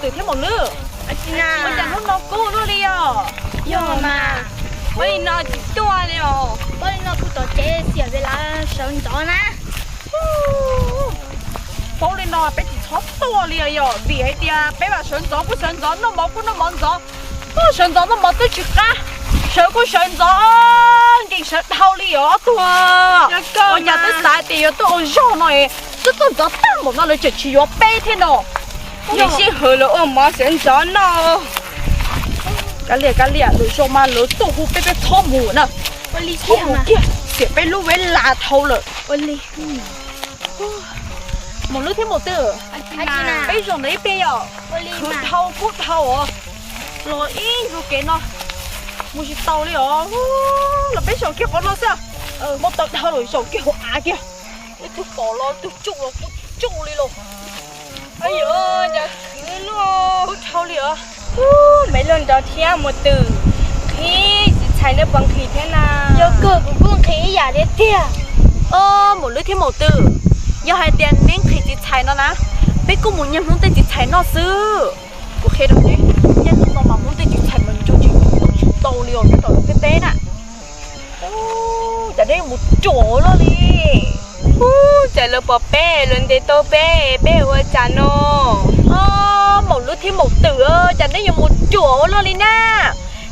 Twm thiab Maum Lwb, ua cas hnub no kub luaj li os? Yog mas, ua li no tsis tuaj li os. Ua li no kuv tom tsev xiam peb lawv sawv ntxov na. Paub li no peb tsis txhob tuaj li yom, vim hais tias peb mam sawv ntxov kuj sawv ntxov, noj mov kuj noj mov ntxov. Sawv ntxov noj mov twb tsis qab, sawv kuj sawv ntxov, nkees sawv dhau li os ob tug. Ua cas twb xav tias yuav tuaj ua zog no, twb tuaj ntxov tag npaum no lawv tseem tsis yuav peb thiab no. Niam sij hawm lawv ua mov sawv ntxov noj. Kav liam, kav liam, lwm zaus mas lawv tuaj hu peb, peb txhob mus na. Txhob mus kiag, xiam peb lub ves las dhau lawm. Maum Lwb thiab Maum Twm, peb zaum ntawd ib pliag yom, khwv dhau kub dhau os, los ib ncua kev no mus tsis tau li os. Los peb zaum kiag qhov no xwb, muaj tau dhau lawm, zaum kiag hauv av kiag. Ib tug pom los ib tug tsuj los kuj tsuj li los. Yog, cas khwv luaj kub dhau li os. Me luag nrog thiab Maum Twm, nqhis txiv txhais nej puas nqhis thiab na? Yog kawg, kuv kuj nqhis ib yam thiab tiag. Maum Lwb thiab Maum Twm, yog hais tias neb nqhis txiv txhais no na, peb kuj mus nyiag Hmoob tej txiv txhais noj xwb. Kuv qhia rau neb, nyiag hnub no mas Hmoob tej txiv txhais mas ntsu tsis ntsu noj tsis tau li os, nyob rau lawv tej teb na. Ub, cas neb yuav mus ruam ua luaj li? Ub, cas lawv pom peb, lawv ntes tau peb, peb ua cas no? Maum Lwb thiab Maum Twm, cas neb yuav mus ruam ua luaj li na?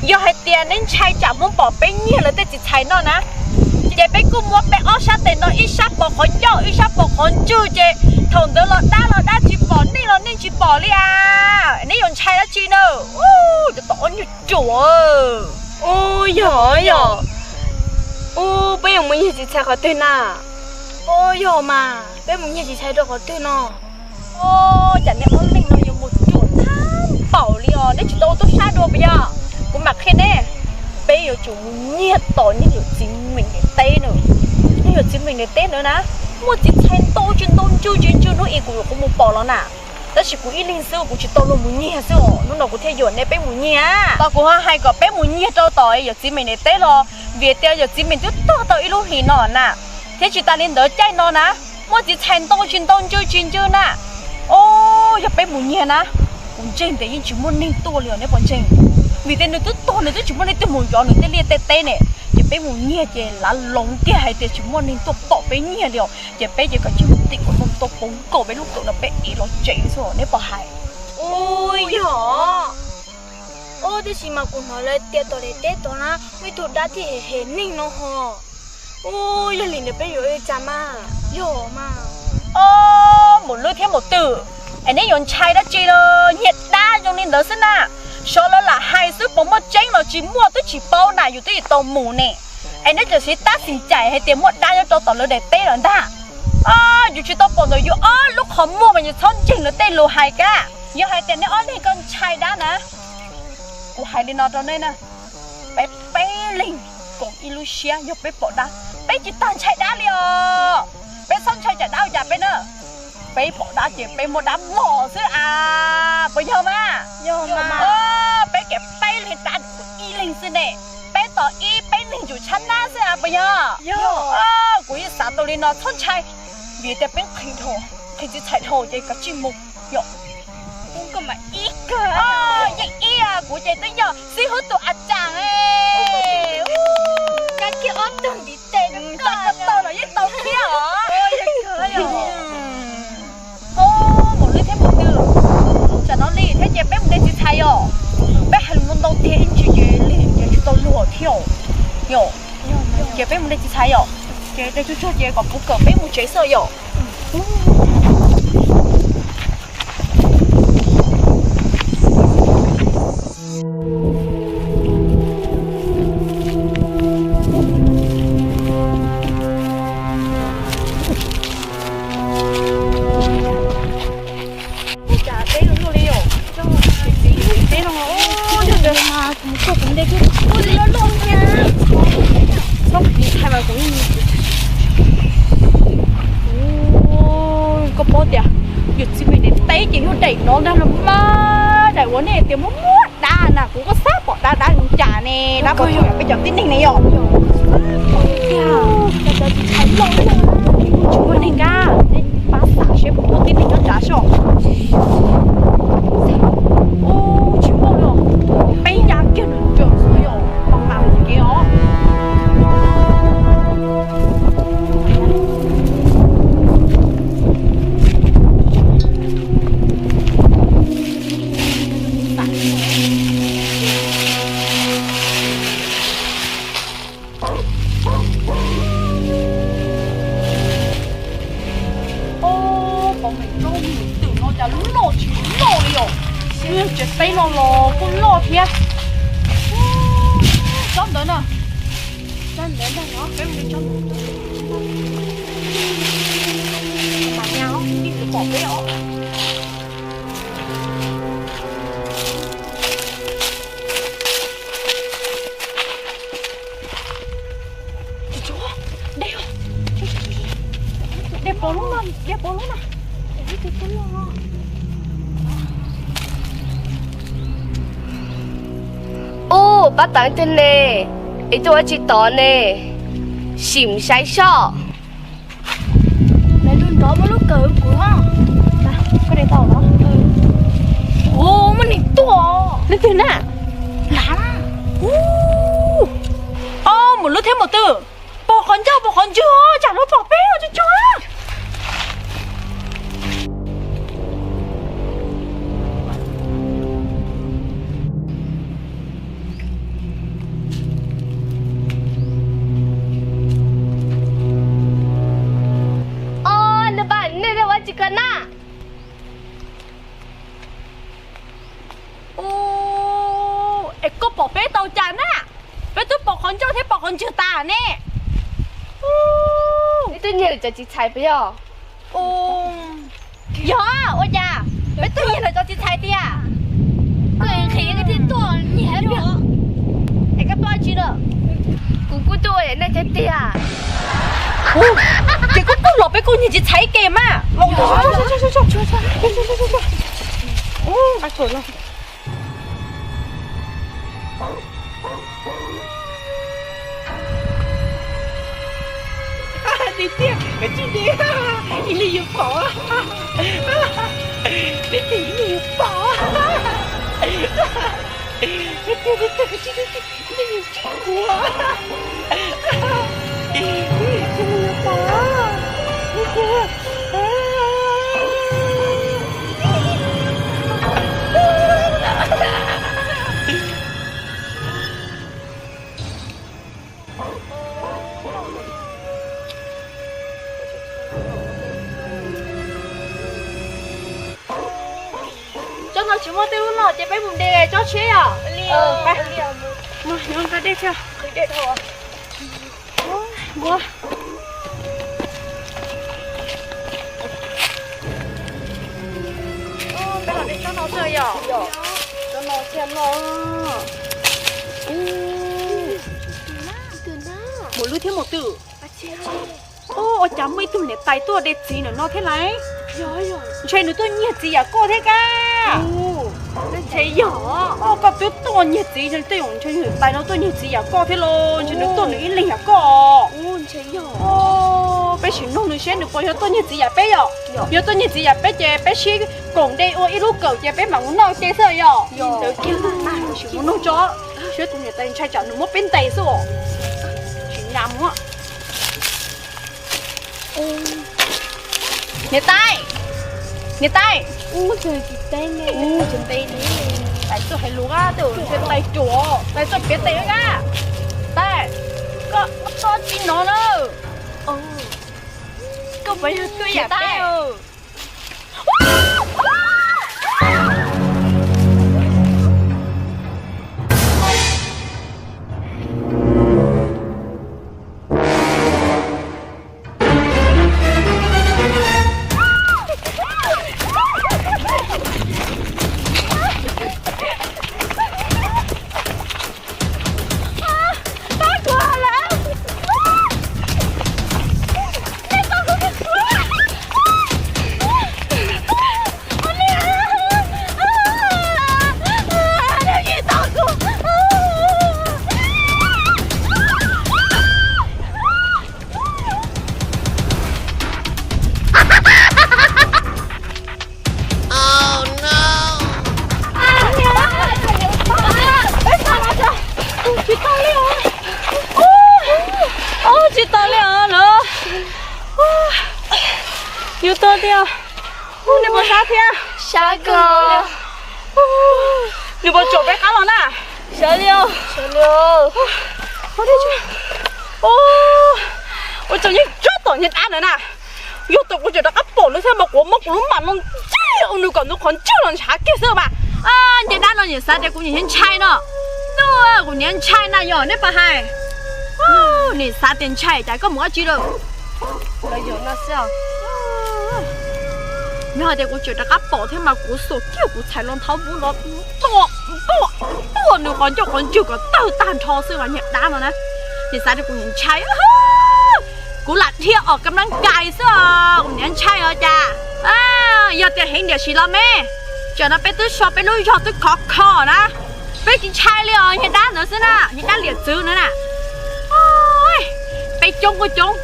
Yog hais tias neb ntshai tsam Hmoob pom peb nyiag lawv tej txiv txhais noj na, ces peb kuj muab peb ob sab tes no, ib sab pos qhov ncauj ib sab pos qhov ntswg, ces thaum ntawd los dab los dab tsis pom, neeg los neeg tsis pom li as. Neb yuav ntshai dab tsi na? Ub, cov tom ob nyuag ruam. Ub, yog yog. Ub, peb yuav mus nyiag txiv txhais qhov twg na? Ub, yog mas, peb mus nyiag txiv txhais rau qhov twg no? Ub, cas neb ob leeg no yuav mus ruam tag npaum li os, neb tsis tau ua tub sab dua puas yog? Kuv mam qhia neb, peb yuav tsum mus nyiag tom niag yawm txiv Meem niam teb na. Niag yawm txiv Meem niam teb ntawd na, muaj txiv txhais ntau tsis ntau, ntsw tsis ntsw, hnub ib kuv yuav kuv mus pom los na. Tab sis kuv ib leeg xwb, kuv tsis tau luag mus nyiag xwb os. Hnub no kuv thiaj yuam neb peb mus nyiag. Tos kuv ho hais kom peb mus nyiag rau tom yawm txiv Meem niam teb los, vim tias yawm txiv Meem twb tuag tau ib lub hlis no na. Thiab tsis tas li ntawd caij no na, muaj txiv txhais ntau tsis ntau, ntsw tsis ntsw na. Os, yog peb mus nyiag na, kuv ntseeg tias yeej tsis muaj neeg tuaj li os, neb puas ntseeg? Vim tias nws twb tuag, nws twb tsis muaj leej twg mus zov nws tej liaj tej teb ne. Ces peb mus nyiag ces lav loov kiag hais tias tsis muaj neeg tuaj pom peb nyiag li os, ces peb ces kav tsij mus tim kom tau poob nkaus peb lub kawm no peb ev los tsev xwb, neb puas hais? Ub, yog. Ub, tab sis mas kuv hnov lawv tias tom daim teb tod na muaj ib tug dab thiab hem hem neeg no ho. Ub, yog li ntawd peb yuav ua cas mas? Yog mas. Os, Maum Lwb thiab Maum Twm, es neb yuav ntshai dab tsi los? Nyiag dab zoo li ntawd xwb na. Xyov lawv lam hais xwb, puas muaj tseeb los tsis muaj twb tsis paub na, yus twb tsis tau mus ne. Es neb tam sim tab xim caim hais tias muaj dab nyob rau tom lawv daim teb lawm ntag. Os, yus tsis tau pom ntawm yus ob lub qhov muag mas yus txhob ntseeg lawv tej lus hais kab. Yog hais tias neb ob leeg ko ntshai dab na, kuv hais li no rau neb na, peb peb leeg koom ib lub siab, yog peb pom dab, peb tsis tag ntshai dab li os. Peb txhob ntshai tsam dab ua cas peb na. Peb pom dab ces peb muab dab mos xwb as, puas yog mas? Yog mas. Peb kev peb leeg dab ib leeg xwb ne, peb tos ib peb leeg tsum tshab nab xwb as, puas yog? Yog. Kuv yeej xav tau li no, txhob ntshai, vim tias peb nqhis dhau, nqhis txiv txhais dhau ces kav tsij mus. Yog, yeej ib, kuv ces twb yog xib hwb tus a tsaam. Kab kiag ob tug ntiv tes, tau los yeej tau thiab os. Maum Lwb thiab Maum Twm, tsam no lig thiab ces peb mus de txiv txhais yom. Peb hais lus ntau ntau tiag ib ntsis ces lig ces tsis tau luag thiab. Yog, ces peb mus de txiv txhais yom. Ces de tsuag tsuag ces kom puv kawm peb mus tsev xwb yom. Ua cas deb luaj li os? Txiv teb no, txhob kuv li thaij mas kuv, koj paub tias yawm txiv Meem daim teb ces yog daim no ntag los mas, daim uas nej tias muaj muaj dab na, kuv kuj xav pom dab, dab zoo cas ne, dab puas yog peb cov tib neeg ne yom? Tsis muaj neeg kab, nej pab xam seb puas muaj tib neeg nyob nrad soj. Loj tsis loj li os. Tsev teb no los kuj loj thiab. Tsob ntawd na. Tsob ntawd ntag no. Peb mus tsob ntawd. Mas nyas os, yeej tsis pom peb os. Dej, dej pos lub no, dej pos lub no. Ub, pab teev twg ne? Es tuaj ua tsi tod ne? Sim saib soj. Lawv lub nrov muaj lub kawm kuv. Koj de tau los? Ua, muaj neeg tuaj. Leej twg na? Lav na. Ub, mus lub thiab mus twg? Pom qhov ncauj pom qhov ntswg os, tsam lub pom peb os, tsuag tsuag. Os, nws pab nej ua tsi ko na? Ub, es koj pom peb tau cas na? Peb twb pom qhov ncauj thiab pom qhov ntswg tas ne. Ub, peb twb nyiag lawv cov txiv txhais peb yog. Yog, ua cas peb twb nyiag lawv cov txiv txhais tiag? Koj nqhis koj thiaj tuaj nyiag thiab. Es koj tuaj tsi lawm? Kuv kuj tuaj ua nej thiab tiag. Ces koj kuj los peb kuj nyiag txiv txhais ib ke mas. Tiag tiag, koj tsis de, ib leeg yus pom. Tiag tiag, ib leeg yus pom. Tiag tiag, tiag tiag, koj tsis de, ib leeg yus tsis kua. Ib leeg yus pom. Tiag tiag. Tsob no tsis muaj tej lub no ces peb mus de tsob tshiab yom. Mus nqa dej thiab. Peb los de tsob no xwb yom. Tsob no thiaj loj. Mus lub thiab mus twg? Ua cas muaj ib tug niam tais tuaj de txiv ntawm no thiab lais? Ntshe nws tuaj nyiag txiv yam koj thiab kab. Ntshe yog. Koj twb tuaj nyiag txiv, tej zaum ntshe niam tais no tuaj nyiag txiv yam koj thiab los, ntshe nws tuaj nws ib leeg yam koj. Peb sim nug nws seb nws puas yog tuaj nyiag txiv yam peb yom. Yog tuaj nyiag txiv yam peb ces peb sib koom de ua ib lub kawm ces peb mam mus noj ces xwb yom. Ntawd kiag sim mus nug tso, seb tus niam tais ntshai tsam nws muab peb ntes xwb os. Tsis nyam mus. Niam tais, niam tais. Tais tuaj hais lus, tais tuaj piav tes, tais, koj tso tsis nov na. Koj puas yog tuaj yam peb? Tsis tau li os. Tsis tau li os lawm. Yus tuag tiag. Nej puas sab thiab? Sab kawg. Nws puas tsom peb qab los na? Sawv li os. Ua tsaug yeej tsob tom niag dab ntawd na. Yog tau kuv tseem rov qab pom lawm thiab mas kuv muab kuv lub mam no ntxig. Ua nws kom nws qhov ncauj los ntshav kiag xwb mas. Niag dab no niam xav tias kuv niam ntshai no. Kuv niam ntshai na yog nej puas hais. Niam xav tias ntshai cas koj mus dab tsi lawm. Los yog no xwb. Yog hais tias kuv tseem rov qab pom thiab mas kuv xuas kiag kuv txhais los nthov npuab los npuaj npuaj nws qhov ncauj qhov ntswg kom tawg tag nrho xwb mas niag dab no na. Niam xav tias kuv niam ntshai. Kuv lam dhia os kab nab kais xwb os, kuv niam ntshai os cas. Yog tias heev tiam sis los me, tsam no peb twb so peb lub zog twb khov kho na. Peb tsis ntshai li os, niag dab ntawd xwb na, niag dab liam txwv ntawd na. Peb coob kuj coob,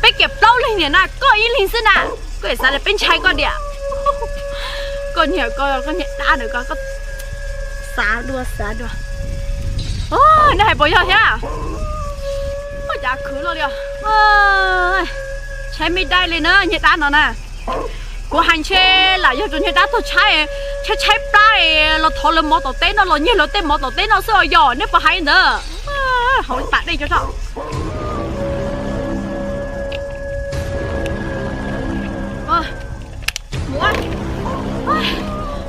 peb kiag plaub leeg niam na koj ib leeg xwb na. Koj xav li peb ntshai koj diam. Koj niag koj niag dab ntawd ko, xav dua xav dua. Nej hais puas yog thiab? Ua cas khwv los li os. Tshaib me dai li na niag dab no na. Kuv hais ntshe lam yog rau niag dab tuag tshaib, tshaib tshaib plab los thov lawv mov tom teb no los nyiag lawv tej mov tom teb no xwb os yog nej puas hais ntawd. Hauv tas dej tso tso. Mus,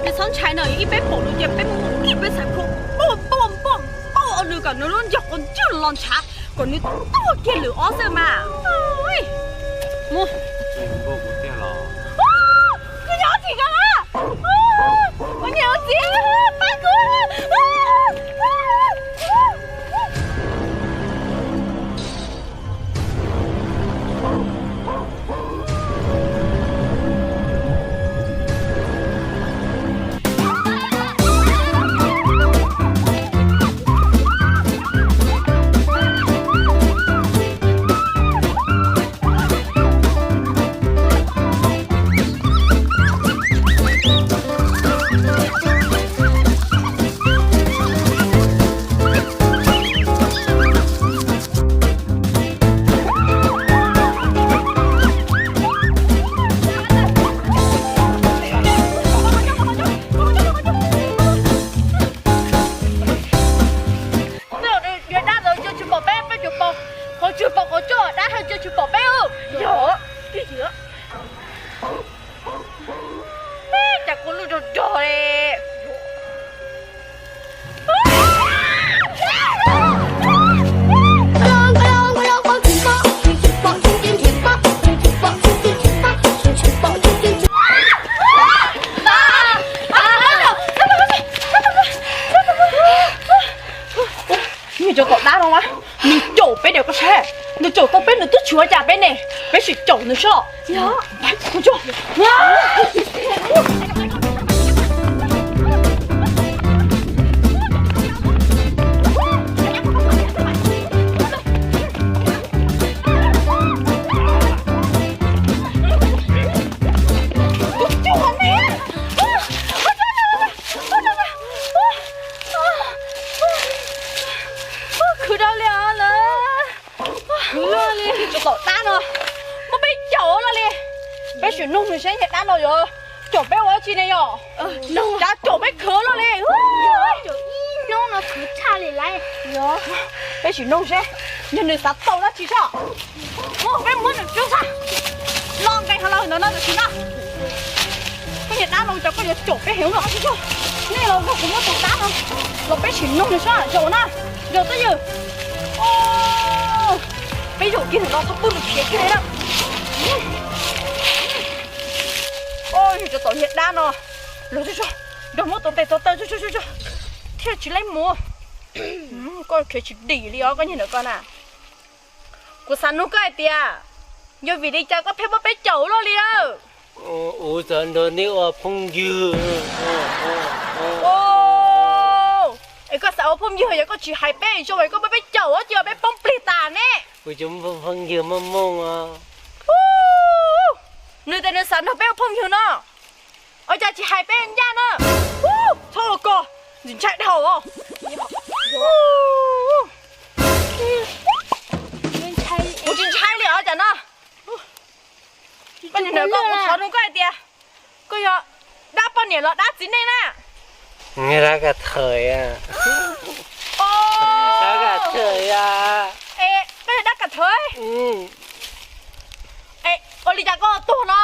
nej txhob ntshai na, ib peb pom nws ces peb mus ib peb xav khua npoj npoj npoj npoj nws kom nws lub ncauj qhov ncauj los ntshav kom nws tuag kiag lwm ob xwb mas. Mus. Kuv yog txiv ko na. Kuv niam txiv pab kuv. Dab ntawd cia tsis pom peb, peb tsis pom qhov tswg pom qhov tso, dab ntawd cia tsis pom peb. Yog, cas kua lwj rog rog li. Nws cov tom dab no mas, nws caum peb diam koj saib, nws caum tau peb nws twb tsis ua cas peb ne, peb sim caum nws soj. Khwv dab li os lawm. Khwv li, cov tom dab no muab peb caum los li. Peb sim nug nws seb niag dab no yuav caum peb ua dab tsi ne yom? Cas caum peb khwv los li. Peb sim nug seb yog nws xav tau dab tsi soj. Peb muab nws tsuj tag, los nqes hauv lawm ntawd no tam sim no. Koj niag dab no cas koj yuav caum peb heev no tsis tso. Nej los nrog kuv muab tus dab no los peb sim nug nws soj zaum na. Zaum twj ywm. Peb zaum kiag ntawm no txhob pub nws khiav kiag li na. Yus cov tom niag dab no los tso, nrog muab tus tes tus taw tso thiaj tsis leej mus. Koj khiav tsis dim li os koj niag ntawm ko na. Kuv xav nug koj hais tias, yog vim li cas koj thiaj muab peb caum luaj li lawm? Kuv xav nrog neb ua phooj ywg. Es koj xav ua phooj ywg yog koj tsis hais peb zoo es koj muab peb caum ua cas peb poob plig tas ne. Kuv tsis muaj phooj ywg muaj mooj os. Nws tias nws xav nrog peb ua phooj ywg no. Ua cas tsis hais peb ncaj na? Txhob ua ko, ntxim ntshai dhau os. Kuv tsis ntshai li os cas no. Koj niag ntawm ko, kuv thov nug koj hais tias, koj yog dab poj niam los dab txiv neej na? Dab ka thawj. Dab ka thawj. Koj yog dab ka thawj? Ua li cas koj tuag no?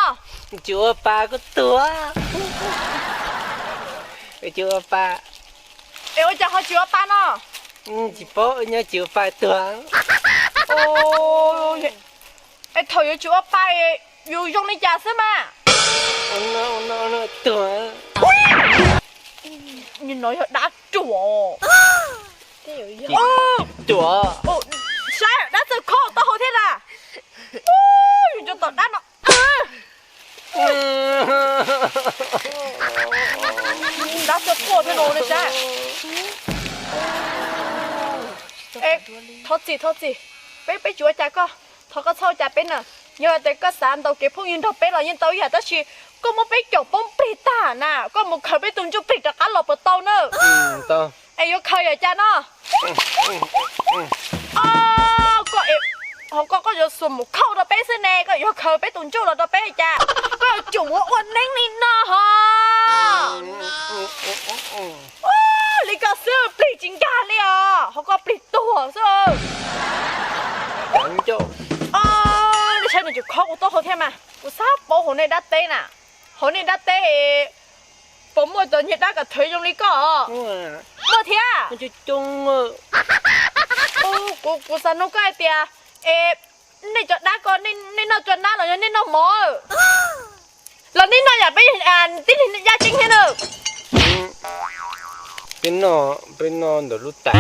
Tsis ua pa kuj tuag. Wb tsis ua pa. Es ua cas ho tsis ua pa no? Tsis paub, nyob tsis ua pa tuag. Es thaum yuav tsis ua pa, yus zoo li cas xwb mas? Tuag. Nim no yog dab ruam. Ruam. Saib dab txawj khob taub hau thiab na. Yus cov tom dab no. Dab txawj khob thiab no ne saib. Thov txim, thov txim. Peb, peb tsis ua cas koj. Thov koj txhob ua cas peb na. Yog tias koj xav ntaus kev phooj ywg nrog peb los yeej tau ib yam, tab sis koj muab peb caum poob plig tag na, koj mus khaws peb tus ntsuj plig rov qab los puas tau na? Es yuav khaws yam cas no? Koj, ho koj, koj yuav xuas mus khauj rau peb xwb ne, koj yuav khaws peb tus ntsuj los rau peb li cas? Koj yuav tsum mus ua neeb li no ho. Li koj xwb plig tsis nkag li os, ho koj plig tuag xwb. Nej saib nws tseem khob kuv taub hau thiab mas, kuv xav paub hauv nej dab teb na, hauv nej dab teb puas muaj cov niag dab kom thwv zoo li koj? Muaj thiab. Kuv, kuv xav nug koj hais tias, es nej cov dab ko nej noj tsua nab los yog nej noj mov? Los nej noj yam peb, tib neeg yaj ceeb thiab na. Peb noj, peb noj ntawm lub tais.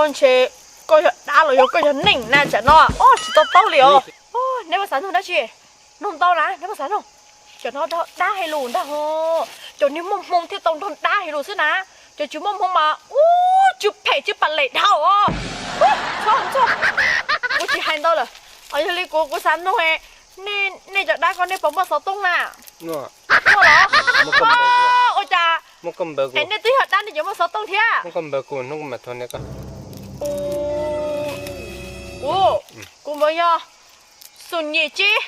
Ntshe koj yog dab los yog koj yog neeg na tsam no, tsis tau paub li os. Neb puas xav nug dab tsi? Nug ntau na, neb puas xav nug? Cov no nrog dab hais lus ntag. Cov niag muaj hmoo thiaj tau nrog dab hais lus xwb na. Cov tsis muaj hmoo mas, ub, tsw phem tsw pam lem dhau os. Txhob, txhob, kuv tsis hais ntau lawm. Yog li kuv, kuv xav nug, nej cov dab ko nej puas muaj xov tooj na? Muaj los? Ua cas, es nej twb yog dab nej yuav muaj xov tooj thiab? Kuv mas yog xoom nyem tsib,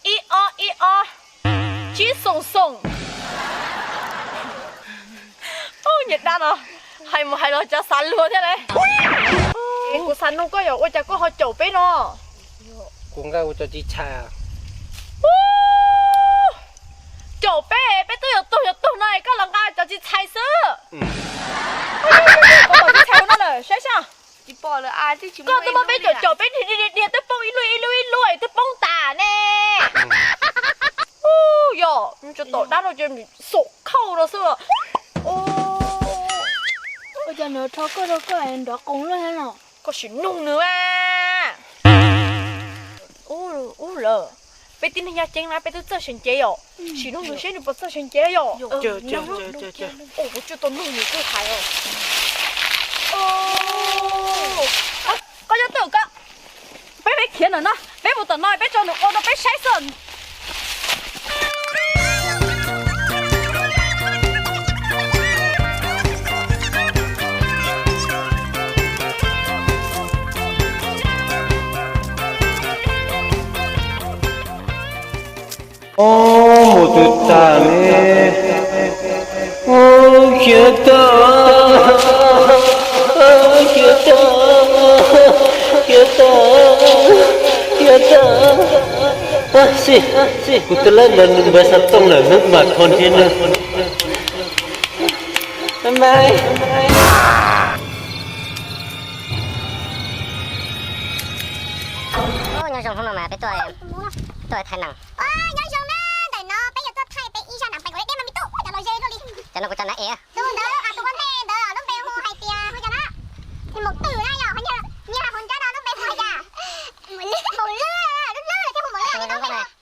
ib ob ib ob, tsib xoom xoom. Ub, niag dab no hais mus hais los cov xav luag thiab lauj. Es kuv xav nug koj yog ua cas koj ho caum peb no? Kuv nqa kuv cov txiv txhais. Caum peb, peb twb yuav tuag yuav tuag no es koj los nqa cov txiv txhais xwb. Koj cov txiv txhais no lawm saib seb. Koj twb muab peb caum caum peb dhia dhia dhia twb poob ib lub ib lub ib lub es twb poob tas ne. Ub, yog tsuas tom dab no ces xum khauj no xwb. Ua cas nws rho koj rau koj nrov qoos luaj thiab no? Koj sim nug nws a. Ub lawm, peb tib neeg yaj ceeb na peb twb txawj seev cev yom. Sim nug nws seb nws puas txawj seev cev yom. Kuv tsuas tau nug nws twb hais os. Koj nyob twj ywm koj, peb, peb khiav ntawm no, peb mus tom no peb tso nws ua rau peb saib xwb. Ob, mus twg tag ne? Ub, khiav tag, khiav tag, khiav tag, khiav tag. Xij, kuv twb lawv npawb xov tooj lawm, hnub mam thov thiab na. Bye bye. Nyob zoo hnub no mas peb tuaj, tuaj thaij nees. Nyob zoo na, ntawm no peb yuav tuaj thaij peb ib zaj nees pem kuv deb deb mas me tub cov los ze luaj li. Cov no kuv cov nees es. Tus ntawd, tus ua ntej ntawd lub npe hu hais tias hu cas na? Tus maum twm na yom, nyias hauv nrab no lub npe hu hais tias Maum Lwj, Maum Lwj, lub lwb thiaj hu Maum Lwj, nyob zoo.